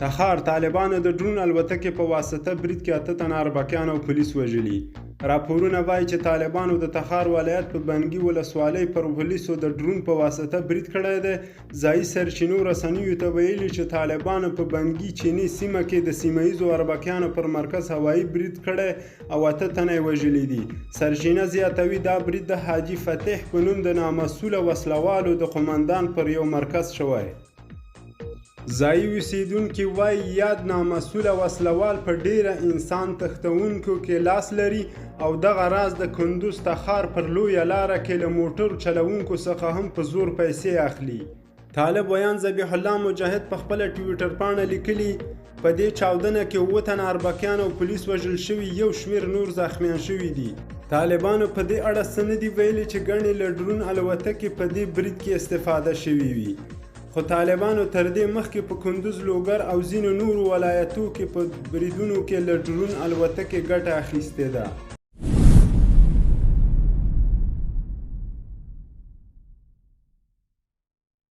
تخار، طالبانو د ډرون الوتکې په واسطه برید کې 8 تنه اربکیان او پولیس وژلي. راپورونه وايي چې طالبانو د تخار ولایت په بنګي ولسوالۍ پر پولیسو د ډرون په واسطه برید کړی دی. ځايي سرچینو رسنیو ته ویلي چې طالبانو په بنګي چینې سیمه کې د سیمه ییزو اربکیانو پر مرکز هوایي برید کړی او 8 تنه یې وژلي دي. سرچینه زیاتوي، دا برید د حاجي فتح په نوم د نامسوله وسلهوالو د قومندان پر یو مرکز شوی. ځايي اوسېدونکي وايي، یاد نامسوله وسلهوال په ډېره انسان تښتوونکو کې لاس لري او دغه راز د کندوز تخار پر لویه لاره کې له موټر چلوونکو څخه هم په زور پیسې اخلي. طالب ویاند ذبیح الله مجاهد په خپله ټویټر پاڼه لیکلي، په دې چاودنه کې 7 تنه اربکیان او پولیس وژل شوي، یو شمېر نور زخمیان شوي دي. طالبانو په دې اړه څه نه دي ویلي چې ګڼې له ډرون الوتکې په دې برید کې استفاده شوې وي، خو طالبانو تر دې مخکې په کندوز، لوګر او ځینو نورو ولایتو کې په بریدونو کې له ډرون الوتکې ګټه اخیستې ده.